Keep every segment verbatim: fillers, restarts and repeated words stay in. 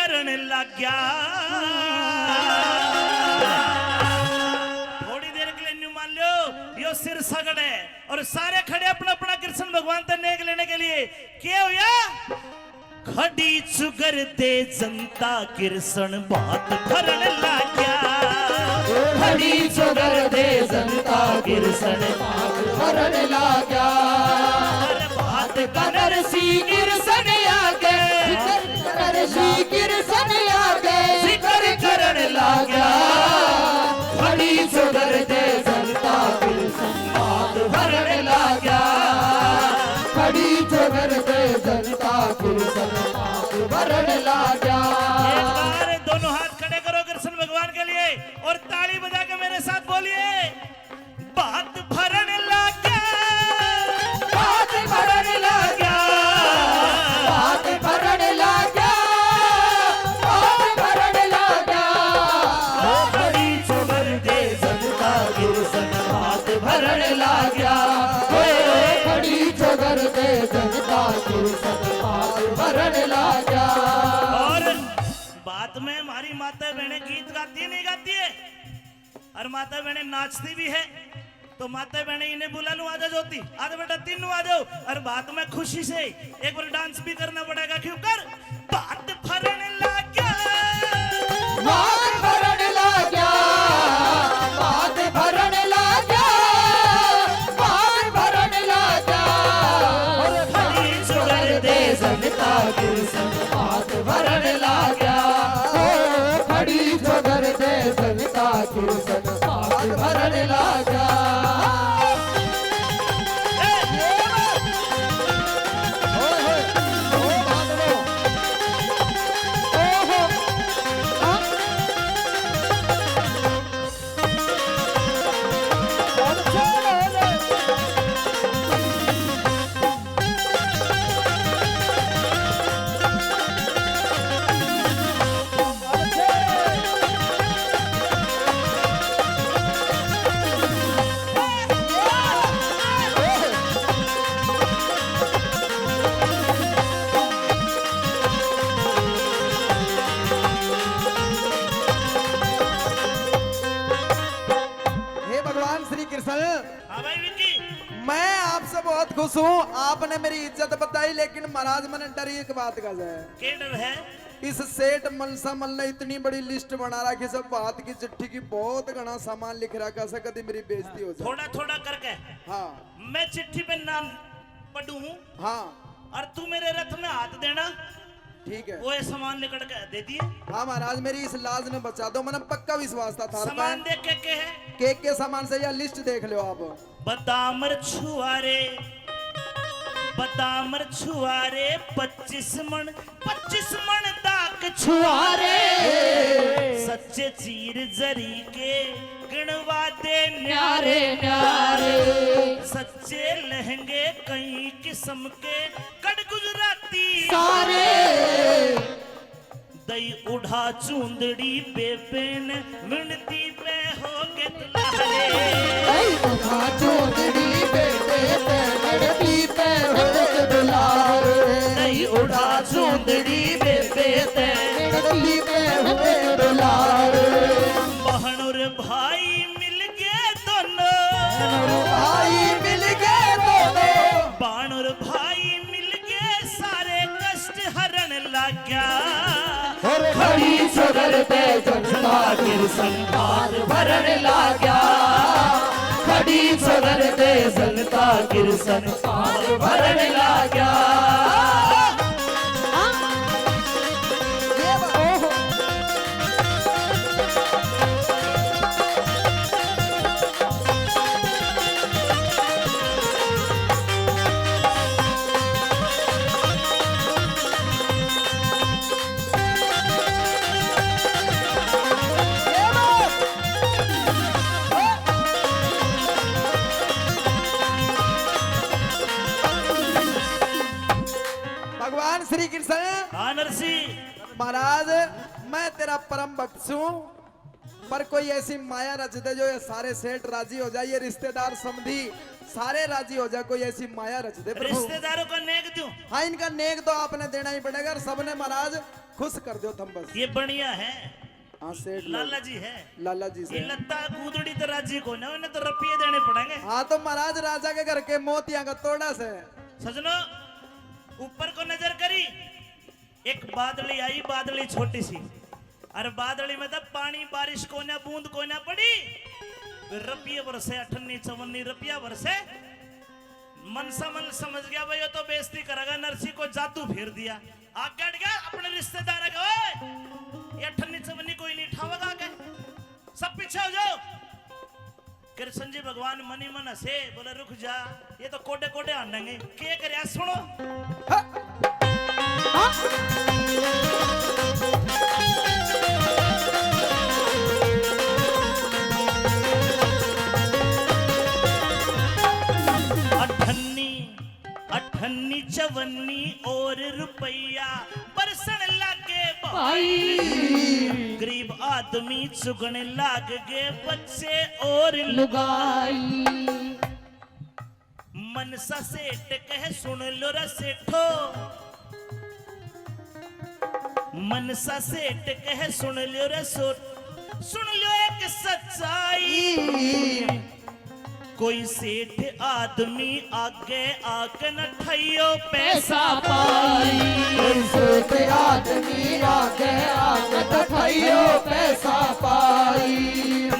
करण लाग्या। थोड़ी देर के लिए न्यू मान लो, यो सिर सगड़ है और सारे खड़े अपना अपना कृष्ण भगवान ते नेक लेने के लिए। के होया? खड़ी चुगर दे जनता कृष्ण भात भरण लाग्या। खड़ी चुगर दे जनता कृष्ण भात भरण लाग्या। अरे भात कनर सी कृष्ण आगे, कनर सी कृष्ण आगे जिक्र करण लाग्या। खड़ी चुगर दे जनता कृष्ण भात भरण लाग्या। खड़ी चुगर दे जनता कृष्ण भात भरण लाग्या। एक बार दोनों हाथ खड़े करो कृष्ण भगवान के लिए और ताली बजा के मेरे साथ बोलिए, भात भरण लाग्या। भात भरण लाग्या। भात भरण लाग्या। भात भरण लाग्या। ओ खड़ी चुगर दे जनता कृष्ण भात भरण लाग्या। ओ खड़ी चुगर दे जनता कृष्ण भात भरण लाग्या। और बाद में हमारी माता बहनें गीत गाती नहीं गाती है? और माता बहनें नाचती भी है, तो माता बहनें इन्हें बुला लूं, आ जा ज्योति, आ जा बेटा, तीनों आ जाओ। और बाद में खुशी से एक बार डांस भी करना पड़ेगा, क्यों कर? भात भरण लाग्या। भात भरण लाग्या। भात भरण लाग्या। भात भरण लाग्या। खड़ी चुगर दे जनता कृष्ण भात भरण लाग्या। ओ खड़ी चुगर दे जनता कृष्ण भात भरण लाग्या। हे भगवान श्री कृष्ण, हाँ भाई विक्की। मैं आपसे बहुत खुश हूँ, आपने मेरी इज्जत बताई, लेकिन महाराज, मैंने डर एक बात का है। के डर है? इस सेठ मनसा मल ने इतनी बड़ी लिस्ट बना रखी, सब बात की चिट्ठी की, बहुत घना सामान लिख रखा से, कदी मेरी बेइज्जती हो जाए। थोड़ा थोड़ा करके। हाँ। मैं चिट्ठी पे नाम पढ़ूं। हाँ। और तू मेरे रथ में हाथ देना। ठीक है। वो ये सामान लिकड़ के दे दिए। हाँ महाराज, मेरी इस लाज ने बचा दो, मैंने पक्का विश्वास था थार पे। सामान देख के, के है? के के सामान से या लिस्ट देख लो आप। बादाम और छुआरे, बादाम और छुआरे, पच्चीस मण, पच्चीस मण दाक छुआरे। सच्चे चीर जरी के गिणवा दे न्यारे न्यारे। सच्चे लहंगे कई किस्म के कड़ गुजराती सारे। दई उड़ा चूंदड़ी बेबे ने मिणती पे हो के दुलारे। दई उड़ा चूंदड़ी बेबे ते मिणती पे हो के दुलारे। दई उड़ा चूंदड़ी बेबे ते मिणती पे हो के दुलारे। बहन और भाई मिल गए दोनों। बहन और भाई मिल गए दोनों। बहन और भाई मिल गए, सारे कष्ट हरण लाग्या। और खड़ी छोड़न दे जनता कृष्ण भात भरण लाग्या। खड़ी छोड़न दे जनता कृष्ण भात भरण लाग्या। भगवान श्री कृष्ण। हाँ, नरसी। महाराज, मैं तेरा परम भक्त सूं, पर कोई ऐसी माया रच दे जो ये सारे सेठ राजी हो जाए, ये रिश्तेदार समधी सारे राजी हो जाए, कोई ऐसी माया रच दे प्रभु। रिश्तेदारों का नेक दूं? हाँ, इनका नेक तो आपने देना ही पड़ेगा। और सबने महाराज खुश कर दो थम बस। ये बढ़िया है। हाँ सेठ लाला जी है। लाला जी से। ये लत्ता कूदड़ी तो राजी को ना, उन्हें तो रुपये देने पड़ेंगे। हाँ तो महाराज राजा के घर के मोतिया का तोड़ा से। सजनो, ऊपर को नजर करी, एक बादली आई, बादली छोटी सी, अरे बादली में तो पानी बारिश कोन्या बूंद कोन्या पड़ी, रुपये बरसे, अठन्नी चवन्नी रुपया बरसे। मनसा मन समझ गया भाई, ये तो बेइज्जती करेगा, नरसी को जादू फेर दिया। आगे अड़ गया अपने रिश्तेदार के, "ओए, ये अठन्नी चवन्नी कोई नहीं ठावेगा के? सब पीछे हो जाओ।" कृष्ण जी भगवान मनी मन हंसे, बोले, "रुक जा, ये तो कोडे कोडे हांडेंगे।" के करे सुनो। हाँ। हाँ। अठन्नी, अठन्नी चवन्नी और रुपया बरसण लागे भाई। भाई। गरीब आदमी चुगण लाग गए बच्चे और लुगाई। मनसा सेठ कहे, "सुन लो रे सेठो।" मनसा सेठ कहे, "सुन लो रे सो-, सुन लो एक सच्चाई। कोई सेठ आदमी आगे आके न ठाइयो पैसा पाई।" कोई सेठ आदमी आगे आके न ठाइयो पैसा पाई।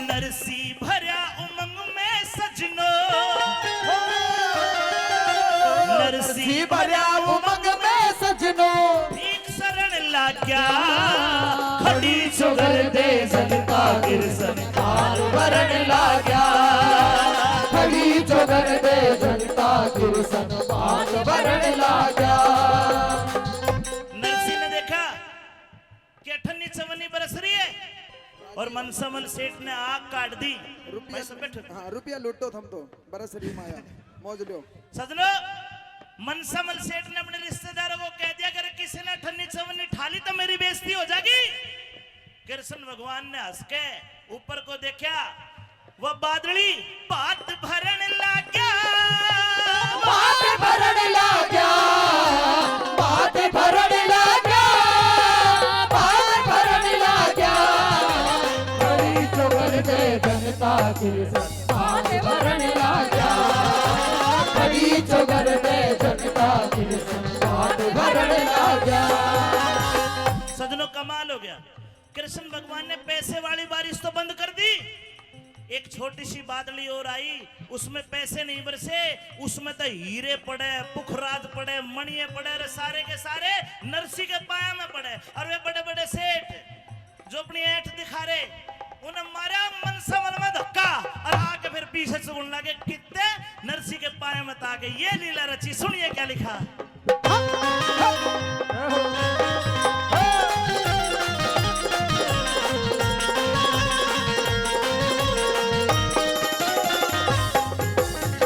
नरसी भरया उमंग में सजनो, नरसी भरया उमंग में सजनो, भीख शरण लाग्या। खड़ी चोगर दे जनता कृष्ण भाग भरण लाग्या। खड़ी चोगर दे जनता कृष्ण भाग भरण लाग्या। नरसी ने देखा कि अठन्नी चवन्नी बरस रही है और मनसामल सेठ ने आग काट दी। रुपया, भाई साहब बैठो। हाँ, रुपया लूटो थम तो, बरस रही माया, मौज लो। सजनो, मनसामल सेठ ने अपने रिश्तेदारों को कह दिया, "अगर किसी ने अठन्नी चवन्नी ठा ली तो मेरी बेइज्जती हो जाएगी।" कृष्ण भगवान ने हंस के ऊपर को देखा, वो बादली भात भरण लाग्या। भात भरण लाग्या, भात भरण लाग्या, भात भरण लाग्या। खड़ी चोगर दे जनता कृष्ण भात भरण लाग्या। खड़ी चोगर दे जनता कृष्ण भात भरण लाग्या। सजनों, कमाल हो गया। कृष्ण भगवान ने पैसे वाली बारिश तो बंद कर दी। एक छोटी सी बादली और आई, उसमें पैसे नहीं बरसे, उसमें तो हीरे पड़े, पुखराज पड़े, मणिये पड़े, अरे सारे के सारे नरसी के पाया में पड़े। और वे बड़े बड़े सेठ जो अपनी ऐंठ दिखा रहे, उन्हें मारा मनसामल में धक्का और आके फिर पीछे चुगन लगे, कितने नरसी के पाया में तो आके। ये लीला रची, सुनिए क्या लिखा।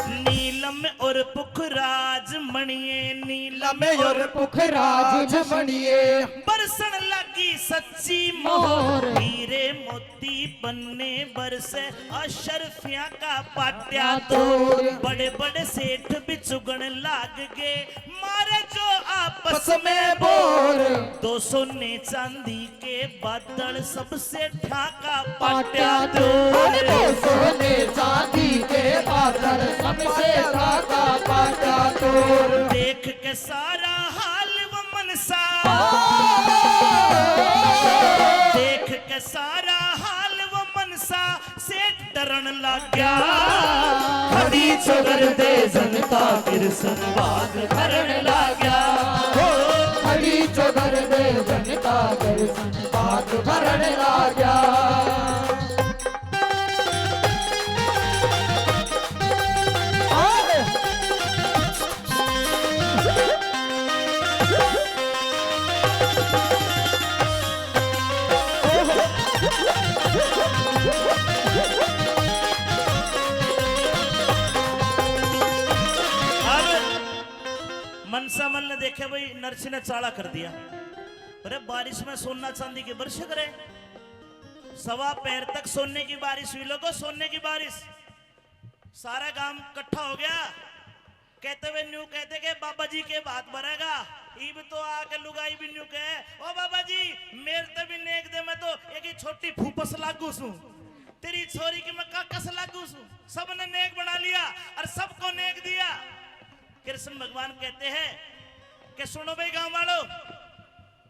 नीलम और पुखराज मणिये, नीलम और पुखराज मणिये, बरसण लागी सच्ची मोहर, मोहर। हीरे मोती पन्ने बरसे अशरफियां का पाट्या तोड़। बड़े बड़े सेठ भी चुगण लाग गए, मारे जो आपस में बोर। दो सोने चांदी के बादल, सबसे ठाका पाट्या तोड़। अरे दो सोने चांदी के बादल, सबसे ठाका पाट्या तोड़। देख के सारा हाल वो मनसा, देख के सारा हाल वो मनसा, सेठ डरण लाग्या। खड़ी चोगर दे जनता कृष्ण भाग भरण लाग्या। हो, खड़ी चोगर दे जनता कृष्ण भाग भरण लाग्या। अब मनसामल ने देखे भाई, नरसी ने चाला कर दिया। अरे बारिश में सोना चांदी के बरस करे, सवा पैर तक सोने की बारिश हुई लोगो, सोने की बारिश। सारा गांव इकट्ठा हो गया। कहते हुए न्यू कहते के बाबा जी के बात भरेगा। इब तो आके लुगाई भी न्यू कहे, "ओ बाबा जी, मेरे ते भी नेक दे, मैं तो एक ही छोटी फूफस लागू सूं, तेरी छोरी की मैं काकस लागू सूं।" सबने नेक बना लिया और सबको नेक दिया। कृष्ण भगवान कहते हैं कि सुनो भाई गांव वालों,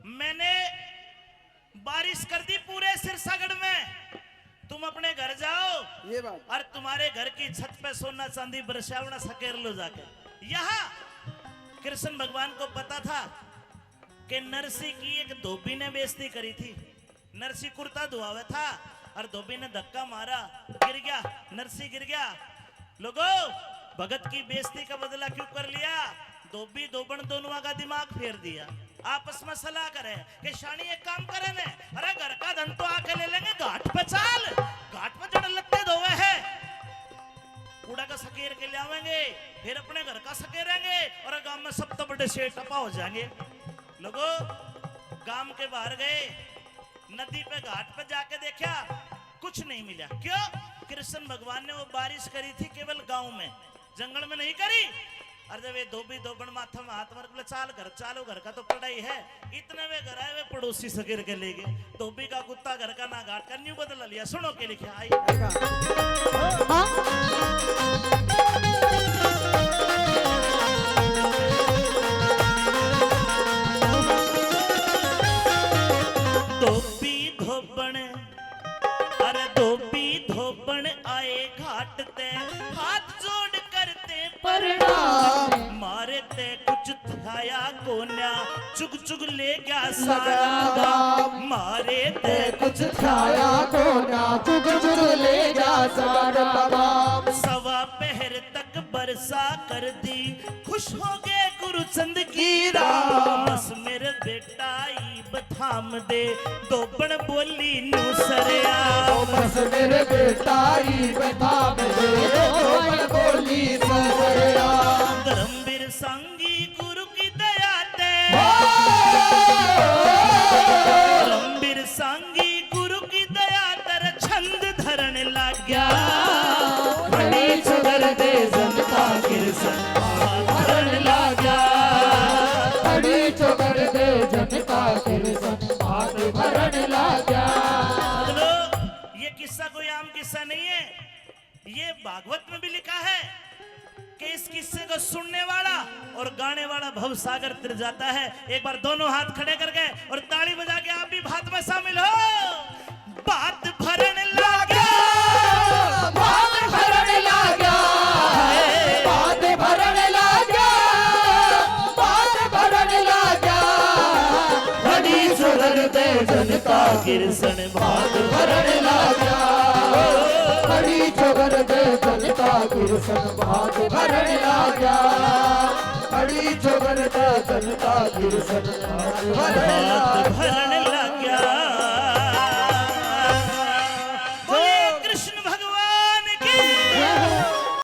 मैंने बारिश कर दी पूरे सिरसागढ़ में, तुम अपने घर जाओ। ये बात। और तुम्हारे घर की छत पे सोना चांदी बरसावना सकेर लो जाके। यहाँ कृष्ण भगवान को पता था कि नरसी की एक धोबी ने बेइज्जती करी थी। नरसी कुर्ता धुआवे था और धोबी ने धक्का मारा, गिर गया, नरसी गिर गया। लोगो, भगत की बेइज्जती का बदला क्यों कर लिया? धोबी धोबण दोनों का दिमाग फेर दिया। आपस में सलाह करे कि शानी एक काम करे ने, अरे घर का धन तो आके ले लेंगे, घाट पे चाल, घाट पे जड़ लत्ते धोवे है, कूड़ा का सकेर के ले आवेंगे, फिर अपने घर का सकेरेंगे और गांव में सबसे बड़े सेठ टपा हो जाएंगे। लोगो, गांव के बाहर गए, नदी पे घाट पे जाके देखा, कुछ नहीं मिला। क्यों? कृष्ण भगवान ने वो बारिश करी थी केवल गांव में, जंगल में नहीं करी। और जब ये धोबी धोबण माथा में हाथ मार के बोले, "चाल घर, चालो, घर का तो पड़ा ही है।" इतने वे घर आए, वे पड़ोसी सकेर के ले गए। धोबी का कुत्ता घर का ना घाट का, न्यू बदला लिया। सुनो के लिखे आई। हाँ? धोबी धोबण, अरे धोबी धोबण आए घाट ते, हाथ जोड़ करते प्रणाम। मारे ते कुछ थाया कोन्या, चुग चुग ले गया सारा गाम। मारे ते कुछ थाया कोन्या, चुग चुग ले गया सारा गाम। सवा पहर तक बरसा कर दी, खुश हो गए गुरुचंद की राम। बस मेरे बेटा इब थाम दे, धोबण बोली न्यू सरया। ओ बस मेरे बेटा इब थाम दे, धोबण बोली सरया। धर्मवीर सांगी गुरु की दया ते, ओ धर्मवीर सांगी गुरु की दया ते छंद धरण लाग्या। घड़ी चुगर दे जनता कृष्ण भात भरण लाग्या। घड़ी चुगर दे जनता कृष्ण भात भरण लाग्या। बदलो, ये किस्सा कोई आम किस्सा नहीं है। ये भागवत में भी लिखा है कि इस किस्से को सुनने वाला और गाने वाला भव सागर तर जाता है। एक बार दोनों हाथ खड़े करके और ताली बजा के आप भी भात में शामिल हो। भात भरण लाग्या, भात भरण लाग्या, भात भरण लाग्या, भात भरण लाग्या। घड़ी चुगर दे जनता कृष्ण भात भरण लाग्या। घड़ी चुगर दे जनता कृष्ण भात भरण लाग्या। घड़ी चुगर दे जनता कृष्ण भात भरण लाग्या।